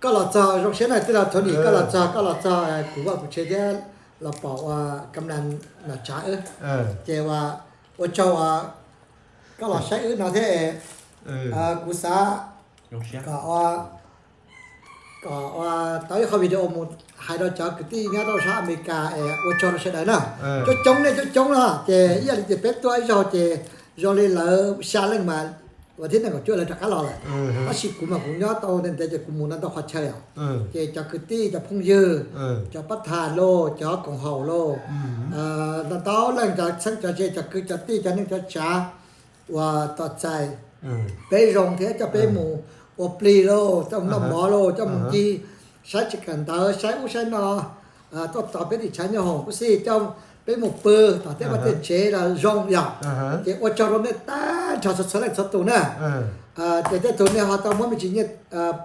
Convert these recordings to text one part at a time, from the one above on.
Koj los txog zoo siab na, tij laug Tony, koj los txog, koj los txog kuv vaj kuv tsev thiab los pom ua kam nas nom tsav wb, ces ua, ua tsaug uas koj los saib wb no thiab. Kuv xav kom ua, kom ua tau ib qho video mus hais rau cov kwv tij nyob rau sab Amelikas es ua tsaug rau sawv daws na. Coob coob nej coob coob no ces ib yam li tias peb tuaj ib zaug ces zoo li lawv xya leej mas ua thiab nees nkaum cuaj lawv rov qab los lawm. Tab sis kuv mas kuv nyob tau ntev ntev ces kuv mus ntau ntau qhov chaw os. Ces cov kwv tij, cov phooj ywg, cov pab thas lauj, cov koom haum lauj, ntau ntau leej, cov txheeb cov ze, cov kwv cov tij, cov neej cov tsav uas tos txais peb zoo thiab coj peb mus ua plig lauj, coj mus noj mov lauj, coj mus ncig saib tsev kawm ntawv, saib ub saib no, tuaj tos peb tim tshav nyob hoom kuj xij, coj peb mus pw tom tej vaj tej tsev los zoo yom. Ces ua tsaug rau nej tag nrho txhua txhua leej txhua tus na. Ces tej tug nej ho tau muab me ntsis nyiaj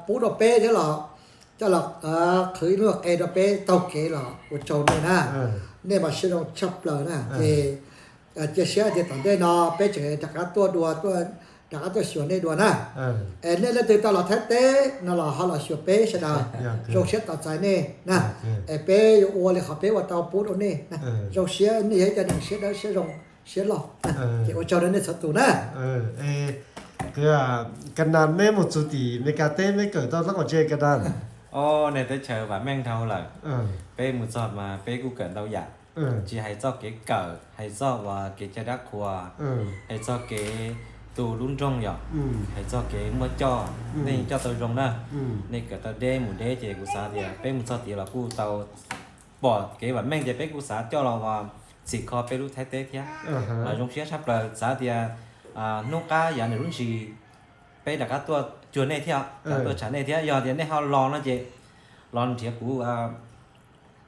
pub rau peb thiab los coj los qhwv ib lub qe rau peb taug kev los ua tsaug nej na. Nej mas siab zoo tshaj plaws na. Ces cia siab tias tom ntej no peb tseem rov qab tuaj dua, rov qab tuaj xyuas nej dua na. Es nej leej twg tau los Thaib teb no los ho los xyuas peb sawv daws, zoo siab tos txais nej na. Es peb yuav ua li qhov peb ua tau pub rau nej na. Zoo siab, nej yog ib co neeg siab dawb siab zoo siab loj. Ces ua tsaug rau nej txhua tus na. Ka nas, meb mus txug tim Meskas teb meb kawm tau hlob qhov tse ka nas? Nej teb chaws vam meej dhau lawm. Peb mus txog mas peb kuj kawm ntau yam, tsis hais txoj kev kawm, hais txoj uas kev cai dab qhuas, hais txoj kev tu lub nroog yom, hais txoj kev muaj coj, nej coj tau zoo na. Nej kawm tau deb mus deb ces kuv xav tias peb mus txog tid los kuj tau pom kev vam meej ces peb kuj xav coj los uas txhim kho peb lub Thaib teb thiab. Mas zoo siab tshaj plaws, xav tias hnub qab yav nws lub ntsis peb rov qab tuaj cuag nej thiab, rov qab tuaj tsham nej thiab. Yog tias nej ho los no ces los nrhiav kuv,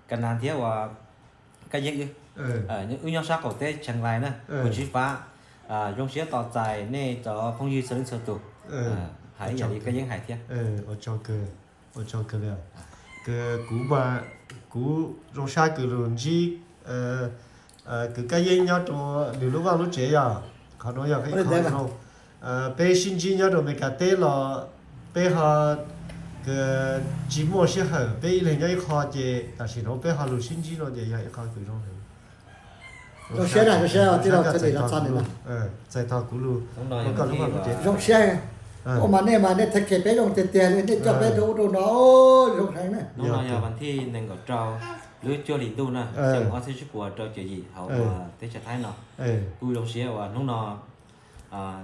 ka nas thiab uas Kab Yeeb wb. Wb nyob sab qaum teb Tsheej Lais na, kuv Tswv Fab. Zoo siab tos txais nej cov phooj ywg txhua leej txhua tus, hais ib yam li Kab Yeeb hais thiab. Ua tsaug kawg, kuv, kuv zoo sab kws lug ntsib kws Kab Yeeb nyob rau nws lub vaj lub tsev yog qhov nuav yog ib qho zoo. Peb sib ntsib nyob rau Meskas teb los peb ho kws tsis muaj sij hawm peb ib leeg nyob ib qho ces tam sim nuav peb ho lug sib ntsib no ces yog ib qho kws zoo heev. Txais tog kuv lug, koj lub vaj lub tsev. Zoo siab, ua mas nej mas nej tag kis peb zoo tiag tiag li, nej coj peb rau ub rau no zoo heev na. Hnub no yog vas thij nees nkaum rau lub cuaj hlis ntuj na, xyoo ob txhiab tsib puas rau caum yim hauv uas teb chaws Thaib no. Kuj zoo siab uas hnub no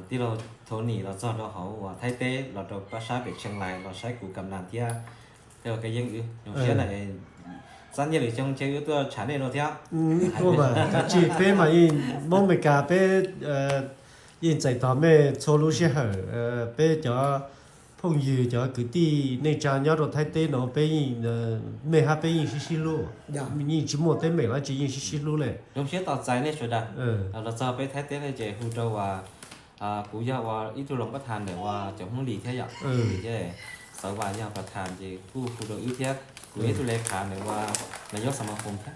tij laug Thov Nim los txog rau hauv uas Thaib teb los rau pab sab pem Tsheej Lais los saib kuv kam nas thiab. Tej Kab Yeeb wb zoo siab na, xab nyiaj lwm xyoo ces wb tuaj tsham nej dua thiab. Ua mas, tsis peb mas yeej Moob Meskas peb yeej txais tog mej txhua lub sij hawm. Peb cov phooj ywg cov kwv tij neej tsa nyob rau Thaib teb no peb yeej, mej hab peb yeej sib sib hlub, yeej tsis muaj teeb meem dlaab tsi, yeej sib sib hlub le. Zoo siab tos txais nej sawv daws los txog peb Thaib teb ces hu rau uas kuv yog uas ib tug loos pab thas ntawm uas cov Hmoob Lis thiab yom, thiab Xauv Vas yog pas thas ces kuj hu rau wb thiab. Kuv yog ib tug le khav ntawm uas nais yob Xas Mas Foos thiab,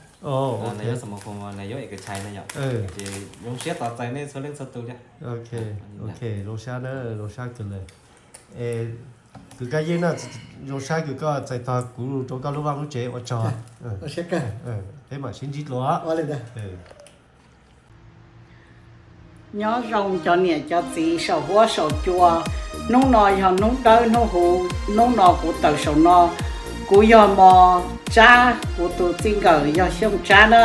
nais yob Xas Mas Foos, nais yob Es Kas Chais na yom. Ces zoo siab tos txais nej txhua leej txhua tus thiab. Ok, zoo sab na, zoo sab kawg le. Kws Kab Yeeb na, zoo sab kws koj txais tog kuv rau koj lub vaj lub tsev, ua tsaug. Peb mam sib ntsib dlua. Nyob zoo cov niam cov txiv saum huab saum cua, hnub no yog hnub dawb hnub huv, hnub no kuv tawm saum no, kuv yog Mos Tsab, kuv tus txij nkawm yog Xyooj Tsab na.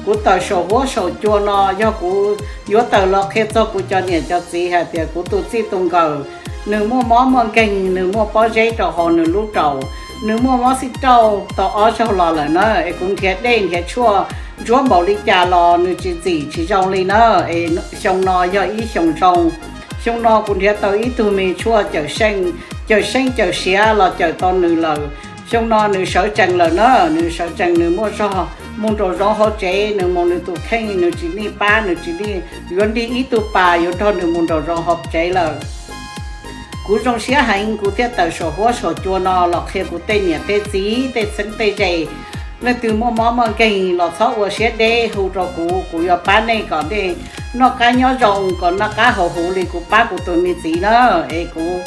Kuv tawm saum huab saum cua no yog kuv yuav tawm los qhia txog kuv cov niam cov txiv hais tias kuv tus txij tus nkawm, nws muaj mob muaj nkeeg, nws muaj pob zeb rau hauv nws lub raum, nws muaj mob xij rauj tau ob zaug los lawm na, es kuv nrhiav dej nrhiav tshuaj ntsuab npaum li cas los nws tsis ntxim tsis zoo li na. Es xyoo no yog ib xyoo zoo, xyoo no kuv nrhiav tau ib tug me tshuaj cawm seej, cawm seej cawm siav los cawm tau nws lawm. Xyoo no nws sawv tsees lawm na, nws sawv tsees nws muaj zog mus nraum zoov hauv tsev, nws mus nws tus kheej, nws tsis nij pab, nws tsis nij yuav nrig ib tug pas yuav nrog nws mus nraum zoov hauv tsev lawm. Kuv zoo siab heev kuv thiaj tawm saum huab saum cua no los qhia kuv tej niam tej txiv tej txheeb tej ze. Leej twg muaj mob muaj nkeeg los txhob ua siab deb hu rau kuv, kuv yuav pab nej kom nej noj qab nyob zoo, kom noj qab haus huv li kuv pab kuv tus me txiv na. Es kuv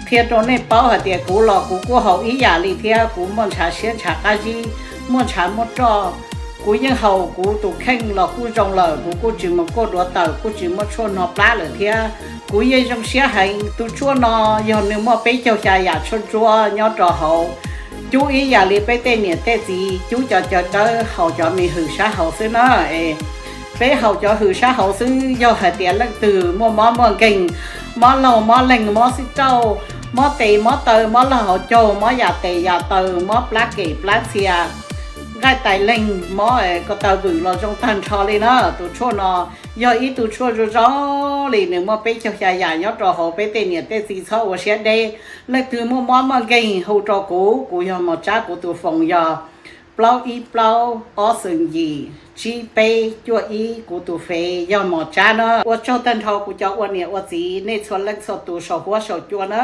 Qhia rau nej paub hais tias kuv los kuv kuj haus ib yam li thiab, kuv muaj ntshav siab ntshav qab zib, muaj ntshav muaj roj. Kuv yeej haus kuv tus kheej los kuj zoo lawm, kuv kuj tsis mus kuaj duav tawm, kuj tsis muaj tshuaj no plab lawm thiab. Kuv yeej zoo siab heev. Tus tshuaj no yog nws muaj peb caug xya yam tshuaj ntsuab nyob rau hauv, cub ib yam li peb tej niam tej txiv cub cov cawv dawb haus cov me hwm sab hauv xwb na. Es peb haus cov hwm sab hauv xwb, yog hais tias leej twg muaj mob muaj nkeeg, mob laug mob leeg, mob xib rauj, mob tes mob taw, mob laug hauv caug, mob yam tes yam taw, mob plab kem plab ntxhia, nqaij tais leeg, mob ko taw vwm los zoo tag nrho li na. Tus tshuaj no yog ib tug tshuaj zoo zoo li, nws muaj peb caug xya yam nyob rau hauv, peb tej niam tej txiv txhob ua siab deb. Leej twg muaj mob muaj nkeeg hu rau kuv, kuv yog Mos Tsab, kuv tus foos yog plaub ib plaub ob xoom yim tsib peb cuaj ib, kuv tus fev yog Mos Tsab na. Ua tsaug tag nrho kuv cov ua niam ua txiv nej txhua leej txhua tus saum huab saum cua na.